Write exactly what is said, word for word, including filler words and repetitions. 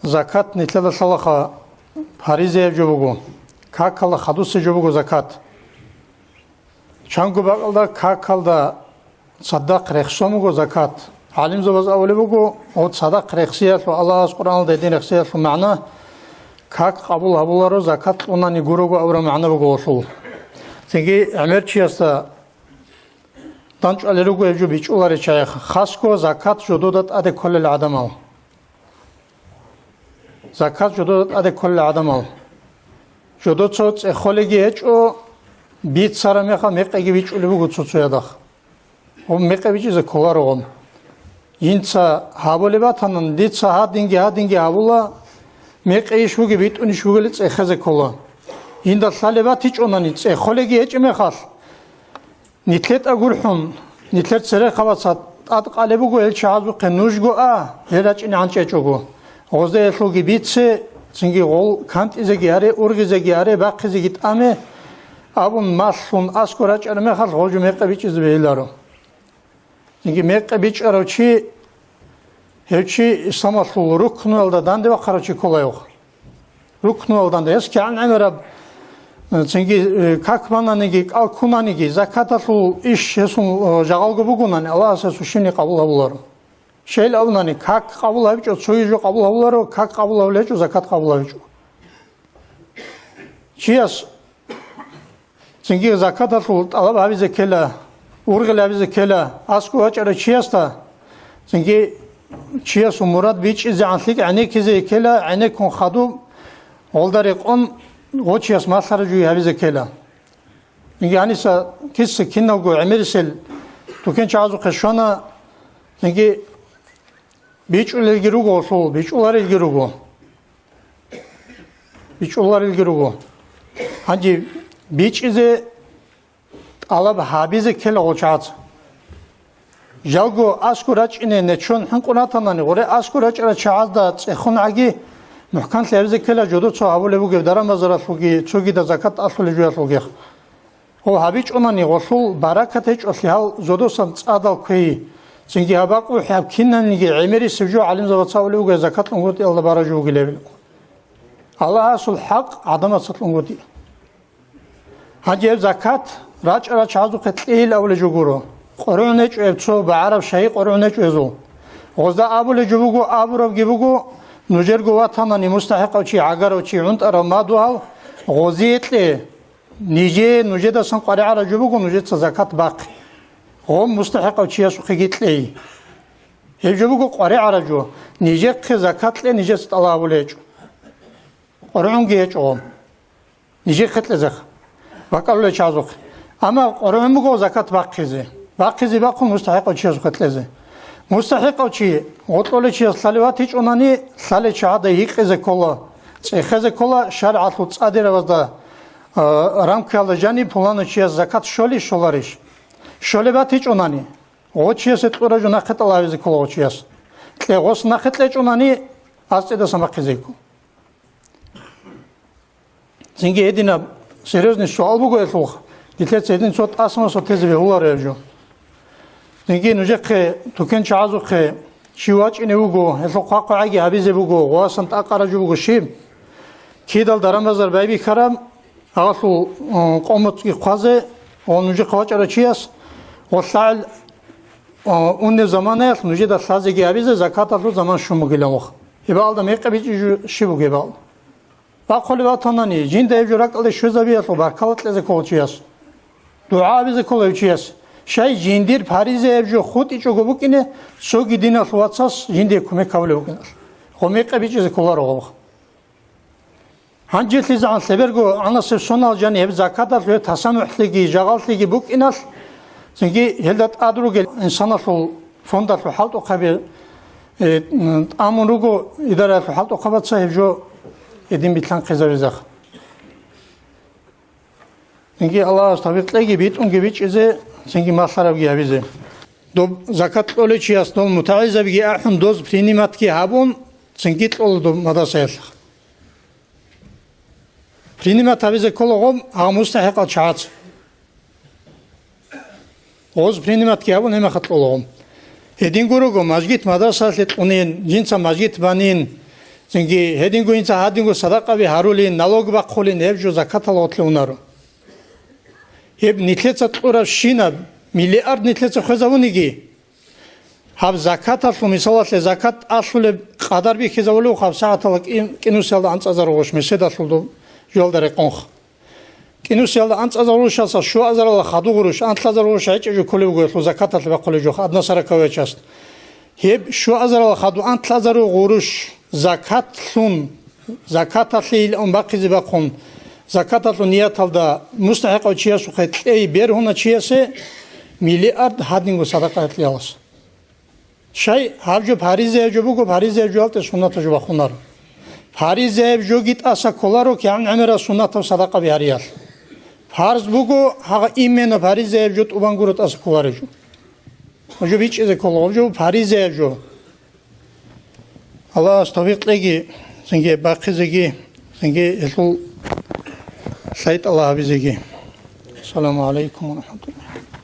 Закат нилъеда лъалаха паризаяб жо буго, какалда хадусеб жо буго закат. Чанго бакӀалда какалда цадахъ рехсон буго закат. ГӀалимзабаз абулеб буго, гьеб цадахъ рехсиялъул, Аллагьас Къуръаналда гьедин рехсиялъул магӀна, как къабул гьабуларо, закат кьунани гурого абураб магӀна буго гьелъул. Цинги гӀемер чиясда дандчӀвалел руго гьеб жо бичӀчӀуларел чагӀи, хасго закат жодода тӀаде кколел гӀадамал. Закат жодода тӀаде кколел гӀадамал. Жодоца цӀехолеги гьечӀо, бицараб мехалъ мекъиги бичӀчӀулеб буго цо-цоядахъ. Гьеб мекъи бичӀчӀизе кколаро гьеб. Жинца гьабулеб батани, дица гьадинги-гьадинги гьабула, мекъи иш бугеб, битӀун иш бугели цӀехезе ккола. Жинда лъалеб батичӀонани, цӀехолеги гьечӀеб мехалъ, нилъер тӀагурхӀун, нилъер церехъабаца тӀадкъалеб буго гьел чагӀазухъе нужго а, гьел рачӀине гьанчӀечӀого. Гъозда гьелъулги бице, цинги гъол кантӀизеги гьаре, ургъизеги гьаре, бахъизеги тӀаме, абун малъун аскӀор рачӀараб мехалъ гъожу мекъи бичӀчӀизе бегьиларо. Цинги мекъи бичӀчӀарав чи, гьев чи исламалъул рукнуялда данде вахъарав чи ккола гьев. Рукнуялда данде. Гьес кигӀан гӀемераб, цинги, э, как бананиги, кӀал ккунаниги, закаталъул иш гьесул, э, жагъалго бугонани, Аллагьас гьесул щибниги къабул гьабуларо. Щайилан абунани, как къабул гьабичӀо, цоги жо къабул гьабуларо, как къабул гьабулеб гьечӀо, закат къабул гьабичӀо. Чияс цинги закаталъул тӀалаб гьабизе ккела, ургъел гьабизе ккела, аскӀов вачӀарав чиясда, цинги чиясул мурад бичӀчӀизегӀан лъикӀ гӀенеккизе ккела, гӀенеккун хадуб, гъолда рекъон гъо чияс малъараб жо гьабизе ккела. Цинги гьаниса киса киналго гӀемерисел тукенчагӀазухъе щвана, цинги бичӀчӀулелги руго гьелъул, бичӀчӀуларелги руго. БичӀчӀуларелги руго. Гьанже бичӀчӀизе тӀалаб гьабизе ккела гъол чагӀаца. Жалго аскӀор рачӀине нечон хӀинкъун ратанани, гъоре аскӀор рачӀарал чагӀазда цӀехун гӀаги, мухӀканлъи гьабизе ккела жодоца гьабулеб бугеб даран-базаралъулги, цогидал закат тӀалъулеб жоялъулги. Гьеб гьабичӀонани гъолъул баракат гьечӀолъи гьал жодосан цӀадал кквей. Цинги гьаб бакӀ бухӀи гьаб кинабниги гӀемерисеб жо гӀалимзабаца абулеб буго закат лъунгутӀиялда бараб жо бугилан. Аллагьасул хӀакъ гӀадамаца лъунгутӀи. Гьанже гьеб закат рачӀарал чагӀазухъе кьейилан абулеб жо гуро. КъваригӀун гьечӀо гьеб цо багӀараб шайи, къваригӀун гьечӀо гьезул. Гъозда абулеб жо буго, абурабги буго, нужерго ватанани мустахӀикъав чи, гӀагарав чи, гӀунтӀарав мадугьал гъозие кье. Нижее нужедасан къваригӀараб жо буго нужеца закат бахъи. Гъоб мустахӀикъав чиясухъеги кьей. Гьеб жо буго къваригӀараб жо. Нижехъе закат кье нижеца тӀалаб гьабулеб гьечӀо. КъваригӀунги гьечӀо гъоб. Нижехъе кьезехъ. БакӀалулел чагӀазухъе. Амма къваригӀун буго закат бахъизе. Бахъизе бахъун мустахӀикъав чиясухъе кьезе. МустахӀикъав чи, гъоркьолев чияс лъалев ватичӀонани, лъалел чагӀазда гьикъизе ккола, цӀехезе ккола, шаригӀалъул цӀадирабазда а, рамкаялда жаниб пуланав чияс закат щолищ, щоларищ? Щолеб батичӀонани, гъо чиясе кьураб жо нахъе тӀалаб гьабизе ккола гъо чияс. Кье гъос нахъе кьечӀонани, асцӀидасан бахъизе ккола. Цинги гьединаб серьёзный суал буго гьелъулха, нилъеца гьедин цо тӀаса-маса тезе бегьуларо гьеб жо. Цинги нужехъе, тукенчагӀазухъе, чи вачӀине вуго, гьелъул хъвахъ гӀаги гьабизе буго, гъовасан тӀакъараб жо буго щиб? Кидал даран-базар байбихьараб, гьалъул, м, къо-моцӀги хъвазе, ва нужехъе вачӀарав чияс, ва лъагӀел, м, унеб заманаялъ нужеда лъазеги гьабизе закаталъул заман щун бугилан вух. Гьеб бакӀалда мекъи бичӀчӀи жо щиб бугеб бакӀ? Бахъулеб батанани, жинда гьеб жо ракӀалде щвезабиялъул баркала кьезе ккола чияс. ДугӀа гьабизе ккола гьев чияс. Щай жиндир паризаяб жо хутӀичӀого букӀине, цоги диналъул вацас жиндие кумек гьабулев вукӀиналъ. Гъо мекъи бичӀчӀизе кколаро гъоб. ГьанжелъизегӀан лъеберго гӀанасеб сонал жани гьеб закаталъ гьеб тасамухӀлъиги жагъаллъиги букӀиналъ, цинги гьелда тӀад ругел инсаналъул фондалъул хӀалтӀухъаби, э, м, тӀамун руго, идараялъул хӀалтӀухъабаца гьеб жо гьедин билълъанхъизабизехъ. Цинги Аллагьас тавфикъ кьеги, битӀунги бичӀчӀизе, цинги малъарабги гьабизе. Доб закат кьолев чияс дол мутагӀилзабиги ахӀун, доз приниматги гьабун, цинги кьола доб мадрасаялъ. Принимат гьабизе ккола гъоб гьав мустахӀикъал чагӀаца. Гъоз приниматги гьабун, гьеб мехалъ кьола гъоб. Гьедин гурого, мажгит мадрасалъе кьунин, жинца мажгит банин, Цинги гьединго инца гьадинго садакъаби гьарулин, налог бахъулин, гьеб жо закаталда гъорлъе унаро. Гьеб нилъеца кьурабщинаб миллиард нилъеца хвезавуниги, гьаб закаталъул, мисалалъе, закат тӀалъулеб къадар бихьизавулев гьаб сагӀаталда кӀи-, кӀинусиялда анцӀазару гъурущ меседалъул доб жоялда рекъонха. КӀинусиялда анцӀазару гъурущалса щуазарала хаду гъурущ, анлъазару гъурущ гьечӀеб жо кколеб буго гьелъул закаталъе бахъулеб жо, одна сороковая часть. Гьеб щуазарала хаду анлъазару гъурущ закатлъун, закаталъе илан бахъизе бахъун, закаталъул нияталда мустахӀикъав чиясухъе кьей бергьуна чиясе миллиард гьадинго садакъа гьарулъиялас. Щай, гьаб жо паризаяб жо буго, паризаяб жоялде суннатаб жо бахунаро. Паризаяб жоги тӀаса кколаро кигӀан гӀемерал суннатаб садакъаби гьариялъ. Парз буго, гьагъа именно паризаяб жо тӀубан гуро тӀаса кколареб жо. Гьаб жо бичӀчӀизе ккола, гьаб жо паризаяб жо. Аллагьас тавфикъ кьеги, цинги бахъизеги, цинги гьелъул лъайтӀала гьабизеги. Ассаламу гӀалайкум ва рахӀматуллагь.